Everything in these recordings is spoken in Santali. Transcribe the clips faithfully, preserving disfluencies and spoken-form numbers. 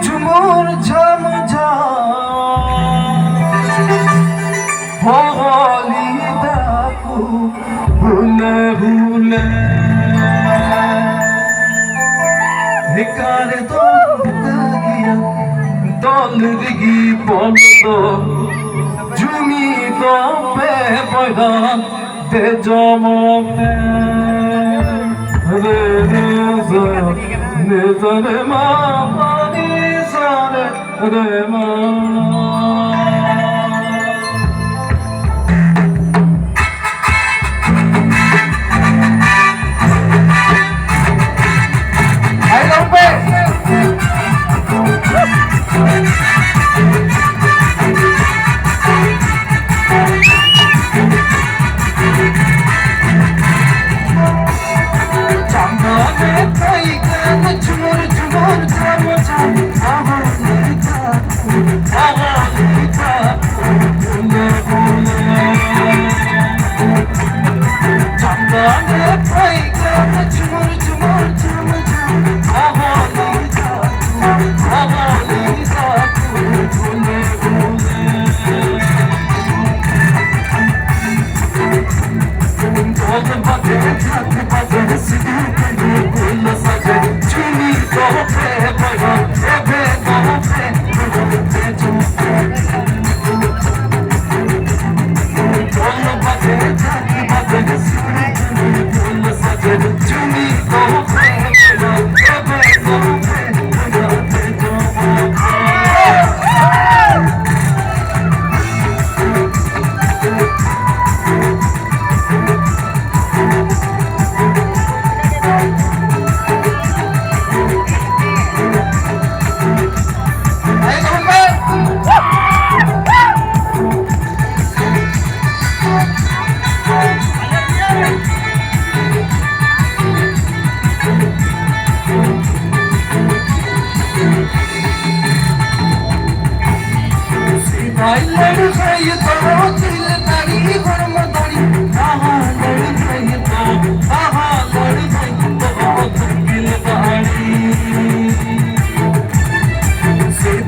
ᱡᱷᱩᱢᱩᱨ ᱡᱷᱟᱢ ᱡᱷᱟᱢ ᱦᱚᱦᱚ ᱞᱮᱫᱟ ᱠᱚ ᱦᱩᱞᱮ ᱦᱩᱞᱮ᱾ ᱦᱮᱠᱟᱨ ᱫᱚ ᱵᱩᱠᱟᱹ ᱜᱮᱭᱟ ᱫᱚᱞ ᱨᱮᱜᱮ ᱵᱚᱞ ᱫᱚ, ᱡᱩᱢᱤ ᱫᱚ ᱯᱮ ᱵᱚᱭᱦᱟ ᱫᱮᱡᱚᱢᱚᱜ ᱢᱮ᱾ ᱨᱮ ᱨᱮ ᱥᱟ ᱨᱮ ᱥᱟ ᱨᱮ ᱢᱟ ᱯᱟ ᱨᱮ ᱥᱟ ᱨᱮ ᱨᱮ ᱢᱟ᱾ ᱟᱭ ᱜᱚᱢᱠᱮ᱾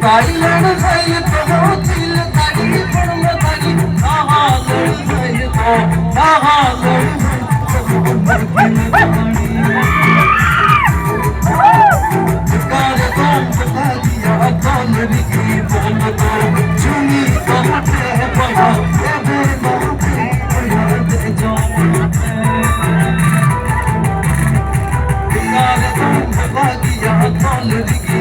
ᱟᱭ ᱞᱟᱹᱲᱦᱟᱹᱭ ᱫᱚ ᱫᱤᱞ ᱫᱟᱲᱮ, ᱦᱚᱲᱢᱚ ᱫᱟᱲᱮ, ᱱᱟᱣᱟ ᱞᱟᱹᱲᱦᱟᱹᱭ ᱫᱚ, ᱱᱟᱣᱟ ᱞᱟᱹᱲᱦᱟᱹᱭ ᱫᱚ ᱫᱤᱞ ᱫᱟᱲᱮ᱾ ᱚᱠᱟᱨᱮ ᱫᱚᱢ ᱵᱷᱟᱹᱜᱤᱭᱟ, ᱫᱚᱞ ᱨᱮᱜᱮ ᱵᱚᱞ ᱫᱚ, ᱡᱩᱢᱤ ᱫᱚ ᱱᱚᱛᱮ ᱵᱚᱭᱦᱟ, ᱮᱵᱮ ᱱᱚᱛᱮ ᱵᱚᱭᱦᱟ ᱫᱮᱡᱚᱜ ᱢᱮ᱾ ᱚᱠᱟᱨᱮ ᱫᱚᱢ ᱵᱷᱟᱹᱜᱤᱭᱟ, ᱫᱚᱞ ᱨᱮᱜᱮ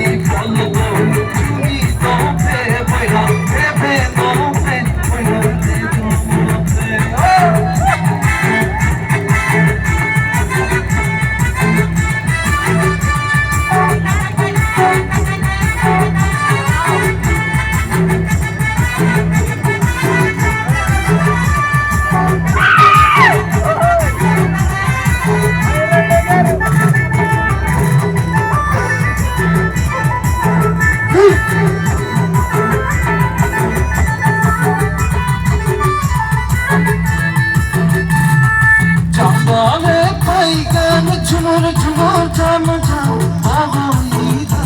ᱪᱟᱸᱫᱟ ᱞᱮᱠᱟᱭ ᱜᱟᱱ ᱡᱷᱩᱢᱩᱨ ᱡᱷᱩᱢᱩᱨ ᱡᱷᱟᱢ ᱡᱷᱟᱢ ᱦᱚᱦᱚᱭᱮᱫᱟ,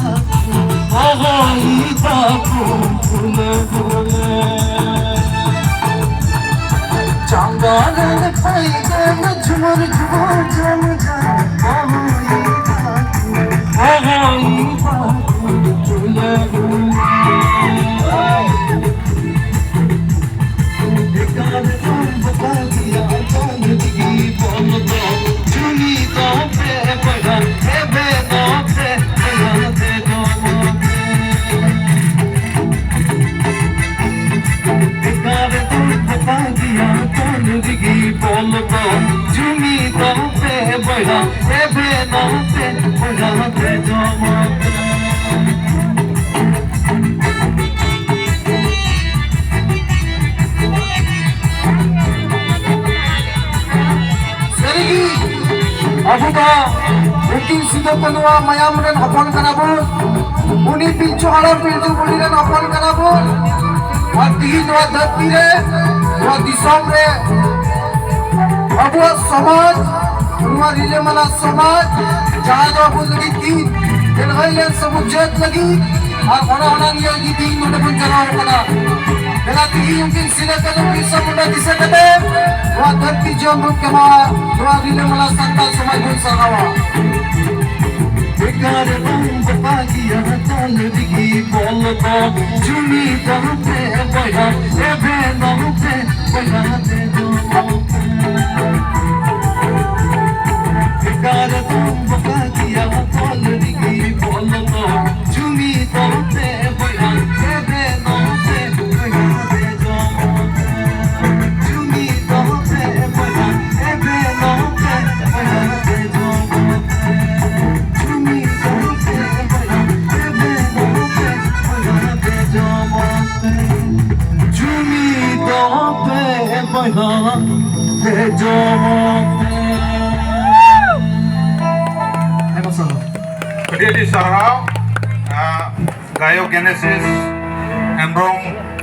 ᱦᱚᱦᱚᱭᱮᱫᱟ ᱠᱚ ᱵᱷᱩᱞᱮ ᱵᱷᱩᱞᱮ᱾ ᱪᱟᱸᱫᱟ ᱞᱮᱠᱟᱭ ᱜᱟᱱ ᱡᱷᱩᱢᱩᱨ ᱡᱷᱩᱢᱩᱨ ᱡᱷᱟᱢ ᱡᱷᱟᱢ ᱦᱚᱦᱚᱭᱮᱫᱟ ᱠᱚ, ᱦᱚᱦᱚᱭᱮᱫᱟ ᱠᱚ ᱵᱷᱩᱞᱮ ᱵᱷᱩᱞᱮ᱾ ᱡᱩᱢᱤ ᱫᱚ ᱯᱮ ᱵᱚᱭᱦᱟ, ᱮᱵᱮ ᱫᱚ ᱯᱮ ᱵᱚᱭᱦᱟ ᱛᱮ ᱡᱚᱢᱟ᱾ ᱥᱟᱹᱨᱤᱜᱮ ᱟᱵᱚ ᱫᱚ ᱩᱱᱠᱤᱱ ᱥᱤᱫᱩ ᱠᱟᱹᱱᱩᱣᱟᱜ ᱢᱟᱭᱟᱢ ᱨᱮᱱ ᱦᱚᱯᱚᱱ ᱠᱟᱱᱟ ᱵᱚᱱ᱾ ᱩᱱᱤ ᱯᱤᱞᱪᱩ ᱦᱟᱲᱟᱢ ᱯᱤᱞᱪᱩ ᱵᱩᱲᱦᱤ ᱨᱮᱱ ᱦᱚᱯᱚᱱ ᱠᱟᱱᱟ ᱵᱚᱱ᱾ ᱟᱨ ᱛᱤᱦᱤᱧ ᱱᱚᱣᱟ ᱫᱷᱟᱹᱨᱛᱤ ᱨᱮ, ᱱᱚᱣᱟ ᱫᱤᱥᱚᱢ ᱨᱮ ᱟᱵᱚᱣᱟᱜ ᱥᱚᱢᱟᱡᱽ, ᱱᱚᱣᱟ ᱨᱤᱞᱟᱹᱢᱟᱞᱟ ᱥᱚᱢᱟᱡᱽ, ᱡᱟᱦᱟᱸ ᱫᱚ ᱟᱵᱚ ᱞᱟᱹᱜᱤᱫ ᱠᱤᱱ ᱞᱟᱹᱲᱦᱟᱹᱭ ᱞᱮᱱ ᱥᱟᱵᱚ ᱡᱟᱹᱛ ᱞᱟᱹᱜᱤᱫ, ᱟᱨ ᱚᱱᱟ ᱚᱱᱟ ᱱᱤᱭᱟᱹ ᱜᱮ ᱛᱤᱦᱤᱧ ᱱᱚᱰᱮ ᱵᱚᱱ ᱡᱟᱨᱣᱟ ᱟᱠᱟᱱᱟ᱾ ᱫᱮᱞᱟ ᱛᱤᱦᱤᱧ ᱩᱱᱠᱤᱱ ᱥᱤᱫᱟᱹ ᱠᱟᱹᱱᱦᱩ ᱵᱤᱨᱥᱟ ᱢᱩᱱᱰᱟ ᱫᱤᱥᱟᱹ ᱠᱟᱛᱮ ᱱᱚᱣᱟ ᱫᱷᱟᱹᱨᱛᱤ ᱡᱤᱭᱚᱱ ᱵᱚᱱ ᱠᱮᱢᱟᱣᱟ, ᱱᱚᱣᱟ ᱨᱤᱞᱟᱹᱢᱟᱞᱟ ᱥᱟᱱᱛᱟᱲ ᱥᱚᱢᱟᱡᱽ ᱵᱚᱱ ᱥᱟᱨᱦᱟᱣᱟ᱾ ᱵᱮᱠᱟᱨ ᱵᱟᱝ ᱵᱟᱯᱟ ᱜᱮᱭᱟ ᱛᱟᱞ ᱨᱮᱜᱮ ᱵᱚᱞ ᱫᱚ, ᱡᱩᱢᱤ ᱫᱚᱦᱚ ᱯᱮ ᱵᱚᱭᱦᱟ, ᱮᱵᱷᱮᱱᱚᱜ ᱯᱮ ᱵᱚᱭᱦᱟ ᱛᱮ ᱫᱚ᱾ ᱵᱮᱠᱟᱨ ᱵᱟᱝ ᱵᱟᱯᱟ ᱜᱮᱭᱟ ᱛᱟᱞ ᱨᱮᱜᱮ ᱵᱚᱞ ᱫᱚ, ᱡᱩᱢᱤ ᱫᱚᱦᱚ ᱯᱮ ᱵᱚᱭᱦᱟ, ᱮᱵᱷᱮᱱᱚᱜ ᱯᱮ ᱵᱚᱭᱦᱟ ᱛᱮ ᱫᱚ᱾ ᱟᱭᱢᱟ ᱥᱟᱨᱦᱟᱣ᱾ ᱟᱹᱰᱤ ᱟᱹᱰᱤ ᱥᱟᱨᱦᱟᱣ, ᱟ, ᱜᱟᱭᱚᱠ ᱜᱮᱱᱮᱥᱤᱥ ᱦᱮᱢᱵᱨᱚᱢ᱾